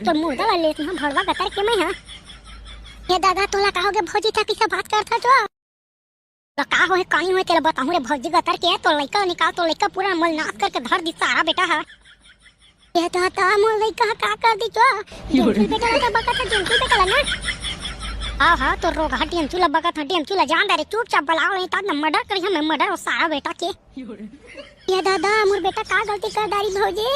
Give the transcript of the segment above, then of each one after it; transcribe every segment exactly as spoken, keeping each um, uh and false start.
तोर मुर्दा ला लेत हँव भड़वा गतर के मैं हा। ए दादा, तोला का होगे भौजी, तैं कइसे बात करथस ओ? त का होहे, काहीं होहे, तेला बताहूँ रे भौजी गतर के, तोर लइका ला निकाल, तोर लइका पूरा मल नास करके धर दिस सारा बेटा हा। ए दादा, मोर लइका हा का कर दिस ओ? डेमचुल बेटा ला बकत हस, डेमचुल बेटा ला ना। हाँ, हाँ, तोर रोगहा डेमचुल ला बकत हस, डेमचुल ला जान दे रे, चुपचाप बलाव, नहीं त ना मर्डर करिहूँ मैं, मर्डर ओ सारा बेटा के। ए दादा, मोर बेटा का गलती कर डारिस भौजी?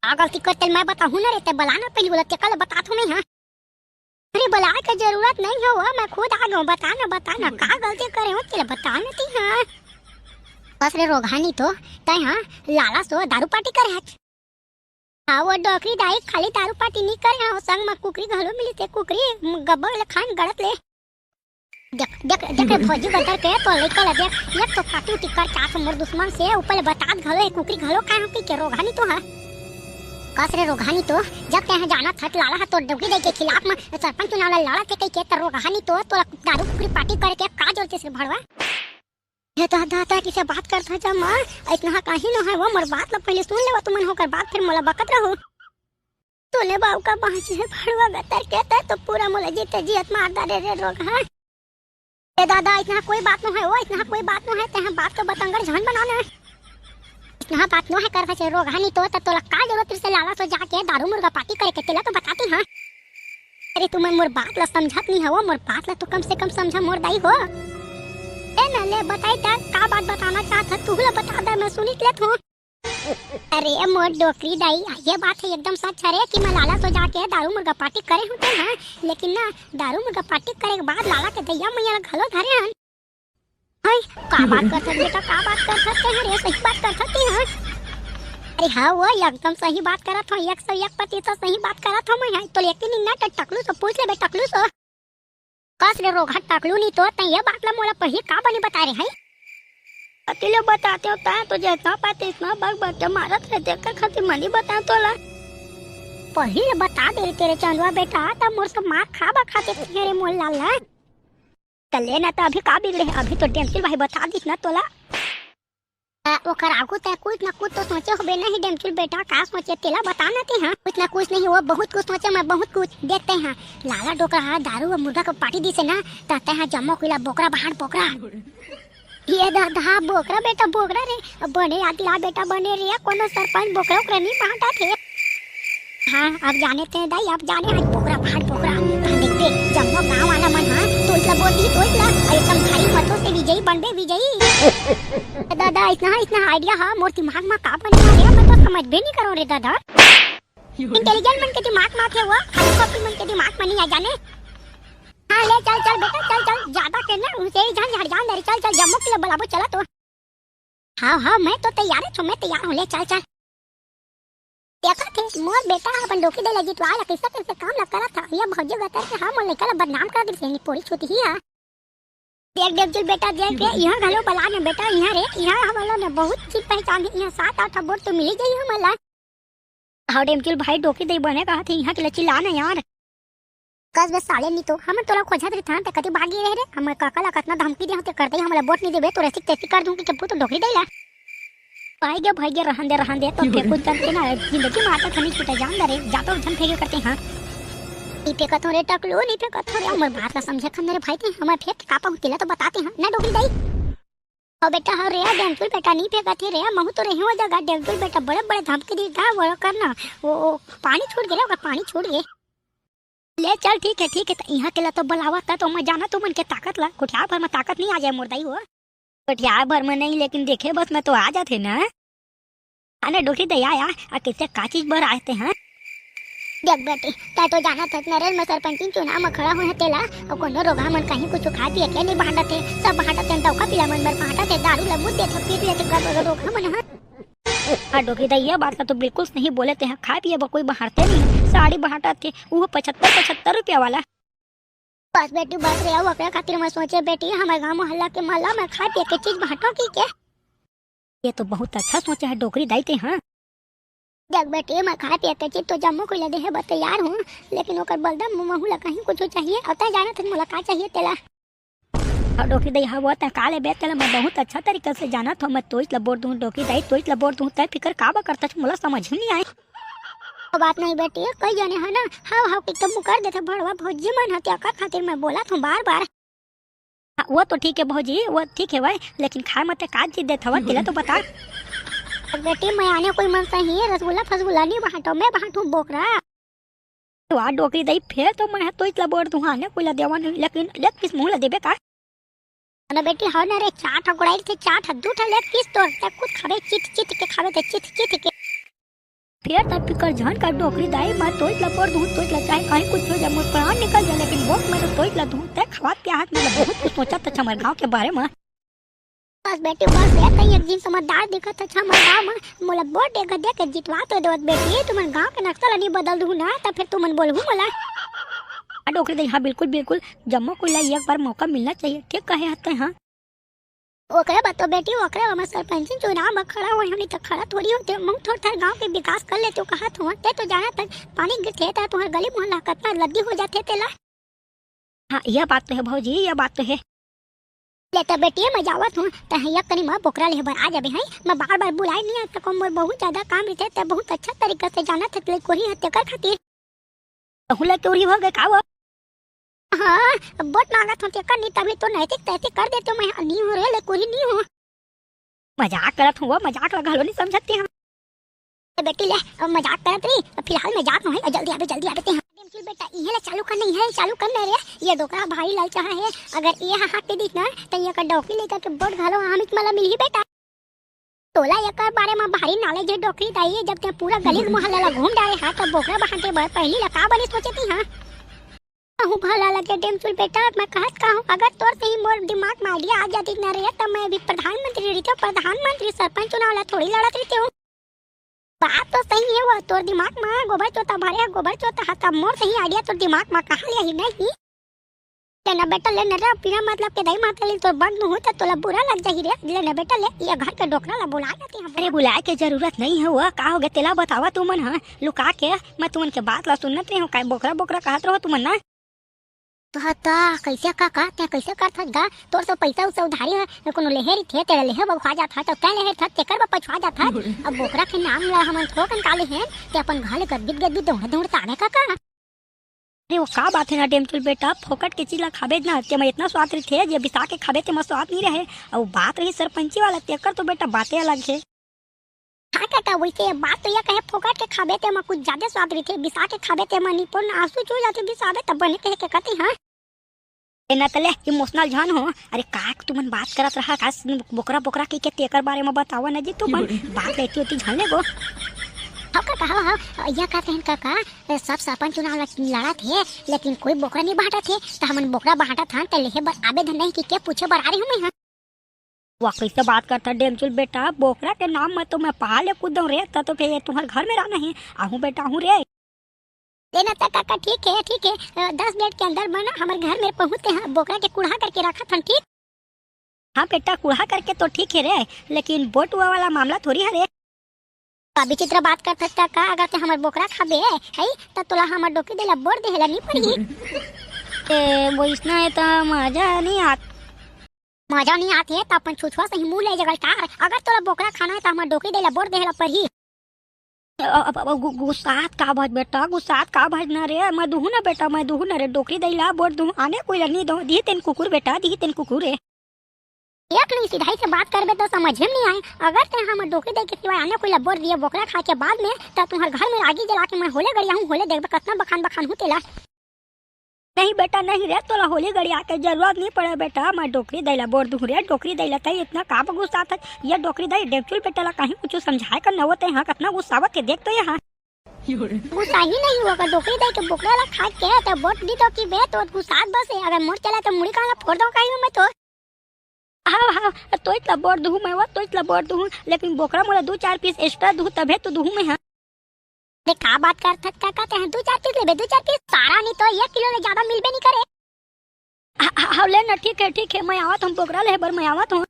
का गलती कर, तेला मैं बताहूँ ना रे, तैं बला ना पहिली ओला, तेकर ले बतात हँव मैं हा। अरे बलाय के जरूरत नइ हे ओ, मैं खुद आ गेंव, बता ना, बता ना, का गलती करे हँव तेला बता ना तैं हा। बस रे रोगहा नी तो, तैं हा लाला सो दारू पार्टी करे हस। हाँ, ओ डोकरी दाई खाली दारू पार्टी नइ करे हँव, संग म कुकरी घलो मिलिस हे, कुकरी गब्बर ले खान गड़त ले। देख, देख, देख रे भौजी गतर के, तोर लइका ला देख, एक तो पार्टी उटी कर चाहत हँव मोर दुश्मन से, ऊपर ले बतात घलो हे, कुकरी घलो खाए हँव कहिके रोगहा नी तो हा। कस रे रोगहा नी तो, जब तैं हा जानत हस लाला हा तोर डोकरी दाई के खिलाफ म सरपंच चुनाव ला लड़त हे कहिके, त रोगहा नी तो, तोला दारू कुकरी पार्टी करे के का जरूरत हे रे भड़वा? ए दादा, तैं कइसे बात करथस जम्मा? अइसना हा काहीं नोहे ओ, मोर बात ला पहिली सुन ले ओ तुमन, ओकर बाद फेर मोला बकत रहू। तोले बाऊ का बाँचे हे भड़वा गतर के, तैं तो पूरा मोला जीते जियत मार डारे रे रोगहा। ए दादा, अइसना कोई बात नोहे ओ, अइसना कोई बात नोहे, तैं हा बात के बतंगड़ झन बना ना। अइसना बात नोहे करथस रे रोगहा नी तो, त तोला का जरूरत रिहिस हे लाला सो जाके दारू मुर्गा पार्टी करे के, तेला तो बतात हँव। अरे तुमन मोर बात ला समझत नइ हव ओ, मोर बात ला तो कम से कम समझा मोर दाई हो। ए ना ले बताई त का बात बताना चाहत हस, तुहू ला बता दे, मैं सुनिच लेत हँव। अरे मोर डोकरी दाई, ये बात हे एकदम सच हरे कि मैं लाला सो जाके दारू मुर्गा पार्टी करे हँव तैं हा, लेकिन ना दारू मुर्गा पार्टी करे के बाद लाला के दइया मइया ला घलो धरे हन। हाय, का बात करथस बेटा, का बात करथस तैं हा रे, सही बात करथस तैं हा। अरे हाँ ओ, एकदम सही बात करत हँव, एक सौ एक प्रतिशत सही बात करत हँव मैं हा। तोला यकीन नइ हे ना त टकलू सो पूछ लेबे, टकलू सो। कस रे रोगहा टकलू नी तो, तैं ये बात ला मोला पहिली का बनी बताय रहे हस? कति ले बतातेंव, तैं तो जतना पाते अतना बक बक के मारत रहे, तेकर खातिर मैं नइ बताएँव तोला। पहिली ले बता दे रे तेरे चंदवा बेटा, त मोर से मार खाबा खाते फिरे रे मोर लाला। त ले ना, त अभी का बिगड़े हे, अभी तो डेमचुल भाई बता दिस ना तोला। अ, ओकर आगू तैं कुछ ना कुछ तो सोचे होबे नहीं डेमचुल बेटा, का सोचे तेला बता ना तैं हा। कुछ ना कुछ नहीं, ओ बहुत कुछ सोचे मैं, बहुत कुछ। देख तैं हा, लाला डोकरा हा दारू अउ मुर्गा के पार्टी दिस हे ना, त तैं हा जम्मो कोई ला बोकरा बाँट बोकरा। ए दादा, बोकरा बेटा बोकरा रे, अब बने याद दिला बेटा बने रे, कोनो सरपंच बोकरा ओकरा नइ बाँटत हे। हाँ, अब जाने तैं दाई, अब जाने आज बोकरा बाँट बोकरा। तहाँ देखबे, जम्मो गाँव वाला मन हा, तोइच ला बोल दिही, तोइच ला, अउ एकदम भारी मतों से विजयी बनबे, विजयी। दादा, अइसना, अइसना idea हा मोर दिमाग मा का बने रे, मैं तो समझबे नइ करों रे दादा। Intelligent मन के दिमाग मा थे ओ, खाली कॉपी मन के दिमाग मा नइ आ जाने। हाँ, ले चल, चल बेटा, चल, चल, जादा के ना, उनसे ही झन झड़ जान दे रे, चल, चल, जम्मो के ला बलाबो, चला तो। हाँ, हाँ, मैं तो तैयार हँव, मैं तैयार हँव, ले चल, चल। देखत हे, मोर बेटा ह अपन डोकरी दाई ला जितवाय ला कइसे कइसे काम ला करत हे। ये भौजी गतर के हा मोर लइका ला बदनाम कर दिस हे, निपोरी छुतही हा। देख डेमचुल बेटा, देख रे, इहाँ घलो बला ने बेटा, इहाँ रे, इहाँ हमन ला ने बहुत चीज पहचान हे, इहाँ सात आठ बोर तो मिली जाही हमन ला। हव डेमचुल भाई, डोकरी दाई बने कहत हे, इहाँ के ला चिल्ला ना यार। कस बे साले नी तो, हमन तोला खोजत रहिथन, तैं कति भागी रहे रे? हमर कका ला कतना धमकी दे हँव, तैं कर दे, हमला वोट नइ देबे, तोर ऐसी तैसी कर दूँ कहिके भूत डोकरी दाई ला। भाई गे, भाई गे, रहन दे, रहन दे, तो फेंकू तन के ना, जिंदगी मा आदत नइ छूटे, जान दे रे, जातो झन फेंके करते, हाँ। नइ फेंकत हँव रे टकलू, नइ फेंकत हँव रे, हमर बात ला समझे खन रे भाई तैं, हमर फेंक के का पाहूँ तेला तो बता तैं, हाँ, ना डोकरी दाई। हव बेटा, हव रे, डेमचुल बेटा नइ फेंकत हे रे, महूँ तो रहेंव ओ जगह, डेमचुल बेटा बड़े बड़े धमकी दिस गा, वो करना, वो, वो पानी छूट गे रे, ओकर पानी छूट गे। ले चल, ठीक हे, ठीक हे, त इहाँ के ला तो बलावत हे, त मैं जानत हँव ओमन के ताकत ला, गोठियाय भर म ताकत नइ आ जाय मोर दाई हो। गोठियाय भर म नहीं, लेकिन देखे बस म तो आ जाथे ना। अरे डोकरी दाई, आ, आ, आ कइसे का चीज बर आए तैं, हाँ? देख बेटी, तैं तो जानत हस, नरेल म सरपंची चुनाव म खड़ा होए हँव तेला, अउ कोनो रोगहा मन कहीं कुछु खाय पिये के नइ बाँटत हे, सब बाँटत हे, डौका पीला मन बर बाँटत हे, दारू ला मुँह देथे, पी लेथे, ग-, ग-, रोगहा मन ह। हाँ डोकरी दाई, ये बात ला तो बिल्कुल सही बोले तैं, खाय पिये बर कोई बाँटथे नहीं, साड़ी बाँटत हे, उहो पचहत्तर पचहत्तर रुपया वाला। बस बेटी, बस रे, अउ ओकरे खातिर मैं सोचे बेटी, हमर गाँव मोहल्ला के मन ला मैं खाय पिये के चीज बाँटों कहिके। ये तो बहुत अच्छा सोचे हस डोकरी दाई तैं, हाँ। देख बेटी, मैं खाय पिये के चीज तो जम्मो कोई ला देहे बर तैयार हँव, लेकिन ओकर बदला म महूँ ला कहीं कुछु चाहिए, अउ तैं जानत हस मोला का चाहिए तेला। हव डोकरी दाई, हव, तैं का लेबे तेला मैं बहुत अच्छा तरीका से जानत हँव, मैं तोइच ला वोट दूँ डोकरी दाई, तोइच ला वोट दूँ, तैं फिकर काबर करथस, मोला समझ ही नइ आय। ओ बात नहीं बेटी, कई जने हे ना, हाव हाव के एकदम मुकर देथे भड़वा भौजी मन ह, तेकर खातिर मैं बोलत हूँ बार बार। हाँ, वो तो ठीक है भौजी, वो ठीक है भाई, लेकिन खाए म ते का चीज देत हवा, तेला तो बता। बेटी, मैं आने कोई मन सही रसगुल्ला फसगुल्ला नहीं बांटो, मैं बांटू बोकरा। तो आ डोकरी दई, फेर तो मैं ह तोइच ला बोर दूं, आने कोई ला देवा नहीं, लेकिन लेग पीस मुँह ला देबे का? अरे बेटी, हव ना रे, चार ठा गोड़ाई थे, चार ठा, दू ठा लेग पीस तोर, ते खुद खाबे, चित चित के खाबे, ते चित चित के। फेर त फिकर झन कर डोकरी दाई, मैं तोइच ला बोर दूं, तोइच ला चाहे कहीं कुछ हो जाए, मोर प्राण निकल जाए, लेकिन बोर मैं तो तोइच ला दूं, ते खवात पियाहत, मैं बहुत कुछ सोचत अच्छा हमर गाँव के बारे में। बस बेटी, बस रे, तई एक दिन समझदार दिखत हस हमर गाँव म। मोला वोट एक दे के जितवा तो देवत बेटी, तुमन गाँव के नक्शा ल नी बदल दुहू ना, त फेर तुमन बोलहू मोला। आ डोकरी दई, हाँ, बिल्कुल, बिल्कुल, जम्मो कोई ला एक बार मौका मिलना चाहिए, ठीक कहे हस तैं, हाँ। ओकरे बर तो बेटी, ओकरे बर मैं सरपंची चुनाव म खड़ा होय हूँ, नहीं त खड़ा थोड़ी होते, मुँह थोर थार गाँव के विकास कर लेते, कहत हूँ, ते तो जानत हस, पानी गिरथे त तुहर गली मोहल्ला कतना लद्दी हो जाथे तेला। हाँ, यह बात तो है भौजी, यह बात तो है। ले त बेटी, मैं जावत हूँ, तैं ह एक कनी म बोकरा लेहे बर आ जाबे, हैं? मैं बार-बार बुलाए नहीं आ सकूँ, मोर बहुत ज्यादा काम रहिथे, तैं बहुत अच्छा तरीका से जानत हस, ले कोरी ह तेकर खातिर। तहूँ ले कोरी हो गे का वो? हाँ, वोट मांगत हूँ तेकर नहीं, तभी तो नैतिक तैतिक कर देते मैं, नहीं हो रे, ले कोरी नहीं हो। मजाक करत हूँ वो, मजाक ला घलो नहीं समझत हस। ए बेटी ले, अब मजाक करत रही, अब फिलहाल मैं जात हूँ, जल्दी आबे, जल्दी आबे ते। डेमचुल बेटा, इहे ले चालू कर, नहीं है चालू कर ना रे, ये डोकरा भारी ललचाहा है, अगर ये हा हाथ पे दिख ना, तो ये का डौकी लेकर के बोट घालो आमित मला मिलही बेटा। तोला एकर बारे में भारी knowledge है डोकरी दाई, जब ते पूरा गली मोहल्ला ला घूम डारे हा, तब बोकरा बहाटे बर पहली ला का बने सोचे थी, हाँ? कहूँ भला लगे डेमचुल बेटा, मैं कहत कहूँ, अगर तोर सही मोर दिमाग में idea आ जाती ना रे, तब मैं अभी प्रधानमंत्री रहिते, प्रधानमंत्री सरपंच चुनाव ला थोड़ी लड़त रहिते हूँ। बात तो सही है वो, तोर दिमाग में गोबर चोता भरे है, गोबर चोता हा, तब मोर सही idea तोर दिमाग में कहाँ ले ही नहीं? ले ना बेटा, ले ना रे, बिना मतलब के दाई माता ले तोर बंद मुँह तो तोला बुरा लग जाही रे। ले ना बेटा, ले, ये घर के डोकरा ला बुला लेते हैं। अरे, बुलाए के जरूरत नहीं है वो, का हो गया तेला बतावा तुमन, हाँ, लुका के, मैं तुमन के बात ला सुनत रही हूँ, काय बोकरा बोकरा कहत रहो तुमन ना। तो हता, कैसे का, का, ते कैसे करथस गा? तोर से पैसा उसा उधारी है, कोनो लेहे रहिथे, तेला लेहे बर खा जात हस, तो तैं लेहे रहिथस, तेकर बर पछुआ जात हस। अब बोकरा के नाम ला हमन थोकन का लेहेन, ते अपन घर ले गदबित गदबित दौड़ दौड़ तावे का का? अरे वो का बात है ना डेमचुल बेटा, फोकट के चीज ला खाबे ना, तेमा इतना स्वाद रहिथे, जे बिसा के खाबे तेमा स्वाद नहीं रहे। अउ बात रही सरपंची वाला, तेकर तो बेटा बाते अलग है। हाँ काका, वैसे बात तो ये कहे, फोकट के खाबे तेमा कुछ ज्यादा स्वाद रहिथे, बिसा के खाबे तेमा निपोर आंसू चू जाथे, बिसाबे तब बने कहे के कथे, हाँ। ए ना तले emotional झन हो। अरे का तुमन बात करत रहा का, बोकरा बोकरा कहि के, तेकर बारे में बतावा ना जी तुमन। बात लेती होती झन ले गो। हाँ काका, हाँ, हाँ, ये कहत रहन काका, सब सरपंच चुनाव लड़-, लड़त हे, लेकिन कोई बोकरा नहीं बांटत हे, तो हमन बोकरा बांटत हन, तो लेहे बर आबे धन नहीं कि के पूछे बर आ रही हूँ मैं, हाँ। वाह, कैसे बात करता डेमचुल बेटा, बोकरा के नाम में तो मैं पहाड़ ले कूद दूं रे, त तो फिर ये तुम्हारे घर में रहना है। आहूं बेटा, आहूं रे। लेना त काका, ठीक है, ठीक है, अ, दस मिनट के अंदर बना हमारे घर में पहुंचते हैं, बोकरा के कुढ़ा करके रखा था, ठीक? हाँ बेटा, कुढ़ा करके तो ठीक है रे, लेकिन बोट हुआ वाला मामला थोड़ी है रे। का विचित्र बात करथस काका, अगर ते हमर बोकरा खाबे, हई, त तोला हमर डोकरी दई ला बोर देहे ला नी पड़ही। ए, वइसना हे त मजा नी आत। मजा नी आत हे त अपन छुछुआ सही मुंह ले जगल का। अगर तोला बोकरा खाना हे त हमर डोकरी दई ला बोर देहे ला पड़ही। अ, अ, अ, गु-, गुस्सात का भज बेटा, गुस्सात का भज ना रे, मैं दुहू ना बेटा, मैं दुहू ना रे, डोकरी दई ला बोर दुहू, आने कोई ला नी दो, दिही तेन कुकुर बेटा, दिही तेन कुकुर रे। एक नहीं सिधाई से बात करबे तो समझे में नहीं आए। अगर ते हमर डोकरी दई के सिवाय आने कोई ला बोर दिए बोकरा खाए के बाद में, त तुम्हार घर में आगी जला के मैं होले गड़िया हूँ, होले देखबे कतना बखान बखान हूँ तेला। नहीं बेटा, नहीं रे, तोला होली गड़िया के जरूरत नहीं पड़े बेटा, मैं डोकरी दई ला बोर दूँ रे, डोकरी दई ला तई इतना का गुस्सा था, ये डोकरी दई डेमचुल बेटा ला कहीं कुछ समझाए कर न होते, हाँ कतना गुस्सावत के देख तो यहाँ। गुस्सा ही नहीं होगा, डोकरी दई के बोकरा ला खा के ते बोट दी तो की बे तो गुस्सात बस है, अगर मोर चला तो मुड़ी काला फोड़ दो कहीं मैं तो। हाँ, हाँ, तोइच ला बोर दुहूँ मैं, वो तोइच ला बोर दुहूँ, लेकिन बोकरा मोला दू चार पीस extra दुहू, तभे तो दुहूँ मैं, हाँ। अरे, का बात करथस काका, तें दू चार पीस लेबे, दू चार पीस? सारा नहीं तो एक किलो ले ज्यादा मिलबे नहीं करे। हाँ, हाँ, हाँ, ले ना, ठीक है, ठीक है, मैं आवत हूँ, बोकरा लेहे बर मैं आवत हूँ।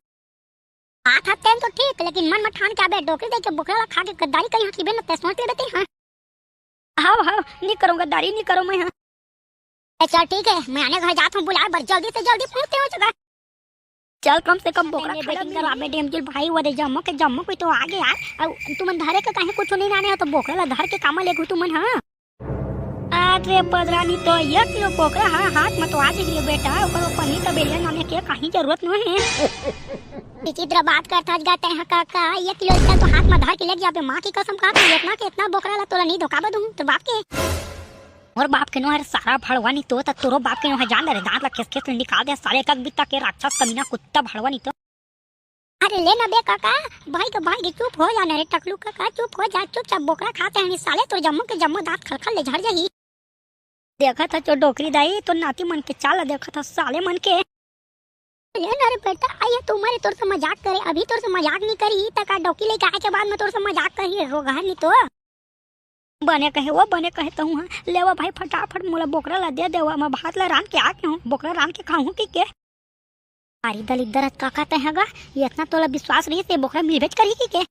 बात हफ्ते तो ठीक, लेकिन मन म ठान के आबे, डोकरी दई के बोकरा ला खा के गद्दारी कहीं हकीबे न, ते सोच लेबे ते, हाँ। हाँ, हाँ, नहीं करूँगा, गद्दारी नहीं करूँ मैं, हाँ। ए, चल ठीक है, मैं आने घर जात हूँ, बुलाए बर जल्दी से जल्दी पहुँचते हो जगह। चल, कम से कम बोकरा तेने खा ले, बेटिंग करवाबे, डेमजुल भाई, वो दे जम्मो के जम्मो कोई तो आगे यार। अउ तुमन धरे के काहे कुछो नहीं लाने हो, तो बोकरा ला धर के कामा लेगहू तुमन, हाँ? अरे पदरानी, तो एक किलो बोकरा हा हाथ में तो आ जाही रे बेटा, ओकर पन्नी तबेलिया नामे के काहीं जरूरत नहीं है। विचित्र बात करथस गा तैं हा काका, एक किलो इतना तो हाथ में धर के लेग जाबे, माँ की कसम का, इतना के इतना बोकरा ला तोला नहीं धोखा दूँ, तोर बाप के। मोर बाप के नो हरे सारा भड़वा नहीं तो, त तोरो बाप के नो है, जान दे रे, दांत ला खेस खेस ले निकाल दे साले, एक बित्ता के राक्षस कमीना कुत्ता भड़वा नहीं तो। अरे ले ना बे काका, भाई के भाई के चुप हो जा ना रे टकलू काका, चुप हो जा, चुपचाप बोकरा खाते हैं साले, तोर जम्मो के जम्मो दांत खलखल ले झड़ जाही। देखत ह चो डोकरी दाई, तोर नाती मन के चाल देखत ह साले मन के। ले ना रे बेटा, आइए तुम्हारे तोर से मजाक करे, अभी तोर से मजाक नहीं करी, त का डोकी लेके आए के बाद में तोर से मजाक करी, रोगहा नहीं तो। बने कहे वो, बने कहे तहूँ हा। लेवा भाई, फटाफट मोला बोकरा ला दे देवा, मैं भात ला रांध के आके हूँ, बोकरा रांध के खाहूँ कि के। अरे दलिद्दर काका तैं हा गा, ये इतना तोला विश्वास रही से बोकरा मिलबेच करही कि के।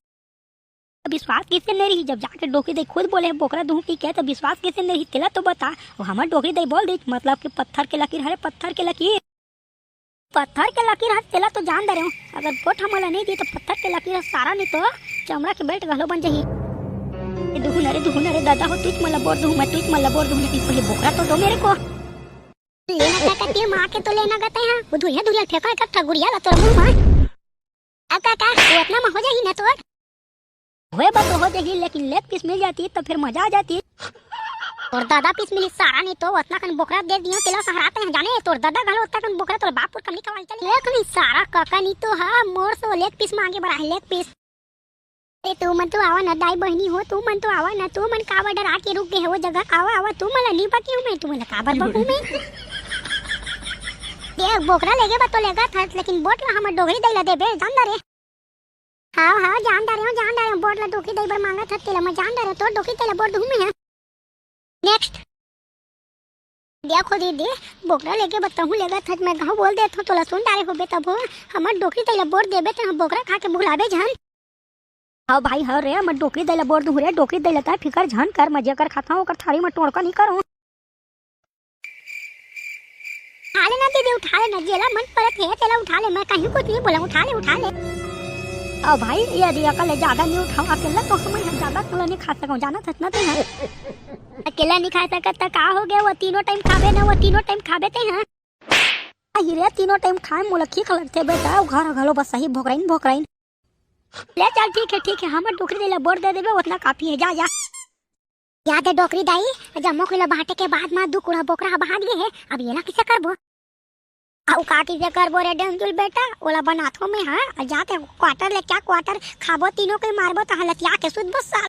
विश्वास किसे नहीं रही, जब जाके डोकरी दे खुद बोले बोकरा दूँ कि के, तो विश्वास किसे नहीं रही, तेला तो बता। वो हमर डोकरी दे बोल दी, मतलब कि पत्थर के लकीर हरे, पत्थर के लकीर। पत्थर के लकीर हर तेला तो जान दे रहे हो, अगर वोट हमला नहीं दी तो पत्थर के लकीर हर सारा नहीं तो चमड़ा के बेल्ट घलो बन जाही। ए दुहु न रे, दुहु न रे, दादा हो, तुझ मला बोर दुहु, मैं तुझ मला बोर दुहु, लेकिन पहले बोकरा तो दो मेरे को। लेना क्या करती है माँ के तो लेना कहते हैं, वो धुरिया धुरिया फेंका इकट्ठा गुड़िया ला तोर मुंह में। अब काका, वो इतना में हो जाही ना तोर। होए बा तो हो जाही, लेकिन लेग पीस मिल जाती तो फिर मजा आ जाती। तोर दादा पीस मिली सारा नहीं तो, उतना कन बोकरा दे दियो, तेला सहराते हैं जाने, तोर दादा घलो उतना कन बोकरा तोर बाप पुरखा नहीं खवाल चली। एक नहीं सारा काका नहीं तो हा, मोर से लेग पीस मांगे बर आहे, लेग पीस। अरे तू मन तो आवा ना दाई बहिनी हो, तू मन तो आवा ना, तू मन काबर डरा के रुक गए हो वो जगह, आवा आवा, तू मन ला नहीं बकी हूँ मैं, तू मन ला काबर बकू मैं। देख बोकरा लेगे बा तो लेगा था, लेकिन बोट ला हमर डोकरी दई ला देबे, जान दा रे। हाव, हाव, जान डारे हूँ, जान डारे हूँ, बोट ला डोकरी दई बर मांगत हस, तेला मैं जान डारे हूँ, तोर डोकरी तेला बोट दूँ मैं, हाँ। नेक्स्ट। देखो दीदी, बोकरा लेगे बा तहूँ लेगत हस, मैं कहूँ बोल देत हूँ, तोला सुन डारे होबे तब हो, हमर डोकरी तेला बोट देबे, ते हम बोकरा खा के भुलाबे झन। हाव भाई, हाव रे, हमर डोकरी दई ला बोट दूँ रे, डोकरी दई ला तैं फिकर झन कर, मैं जेकर खाता हूँ, ओकर थारी में टोड़का नहीं करूँ। उठा लेना दीदी, उठा लेना, जेला मन परत हे, तेला उठा ले, मैं कहीं कुछ नहीं बोला, उठा ले, उठा ले। अब भाई, यदि अकेले ज्यादा नहीं उठाओ, अकेला तो हम यहाँ ज्यादा अकेला नहीं खा सको, जाना था ना तैं। अकेला नहीं खा सकत, त का हो गया, वो तीनों टाइम खाबे ना, वो तीनों टाइम खाबे तैं, हाँ। अही रे, तीनों टाइम खाए, मोला ठीक लगथे बेटा, वो घर घलो बस सही भोकराइन, भोकराइन। ले चल, ठीक है, ठीक है, हमर डोकरी दई ला बोट दे देबे, उतना काफी है, जा, जा। याद है डोकरी दाई, जम्मो कोई ला बांटे के बाद म दू कूड़ा बोकरा ह बांट गे हे, अब येला किसे करबो? अउ का किसे करबो रे डेमजुल बेटा, ओला बनाथो मैं, हाँ, अउ जाते क्वार्टर ले क्या क्वार्टर खाबो, तीनों कोई मारबो, तहाँ लतिया के सुतबो साला।